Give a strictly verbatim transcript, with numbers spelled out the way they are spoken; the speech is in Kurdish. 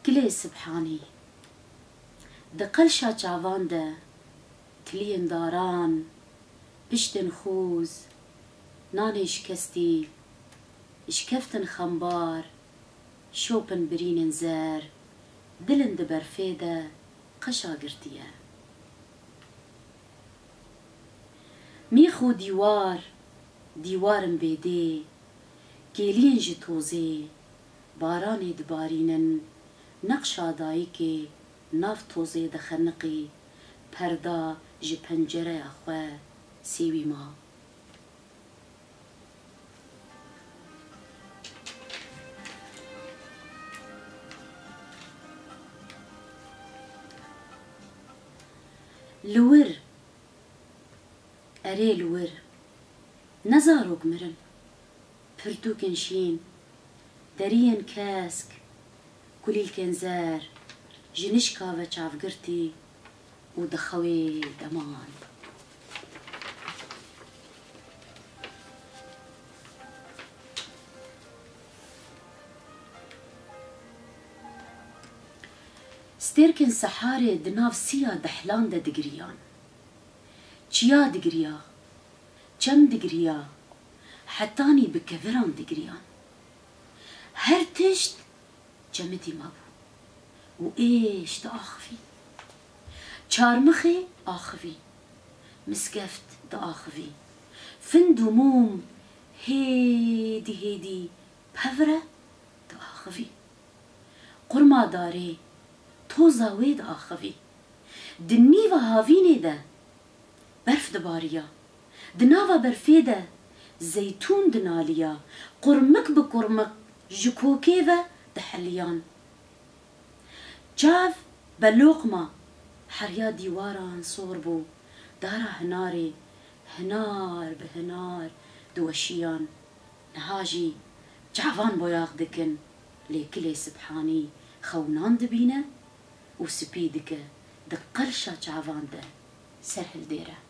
Gilê Sibhanî. Di qelşa çavan de tiliyên daran, piştên xûz, nanê şikestî, şikeftin xembar, şopin birînên zer, dilin di berfê de qeşa girtiye. Mîx û dîwar, dîwarin bêdê, kêliyên ji tozê, baranê dibarînin, neqşa dayikê nav tozê dixeniqî, perda ji pencereya xwe sêwî ma. Li wir, erê li wir, ne zarok mirin, pirtûkên şîn, deriyên kesk, kulîlkên zer, ji nişka ve çavgirtî û di xewê de man. Stêrkên seharê di nav siya dehlan de digiriyan. Çiya digiriya, çem digiriya, hetanî bi keviran digiriyan. Her tişt çemidî mabû û êş diaxivî. Çarmixê axivî, miskeft diaxivî. Find û mûm hêdî hêdî pevre diaxivî. Qurma darê toza wê diaxivî. Di nîva havînê de berf dibariya. Di nava berfê de zeytûn dinaliya. Qurmik bi qurmik ji kokê ve diheliyan. Çav be loqma heriya dîwaran sor bû. Dara hinarê hinar bi hinar diweşiyan. Niha jî çavan boyax dikin, lê Gilê Sibhanî xewnan dibîne û spî dike, di qelşa çavan de ser hildêre.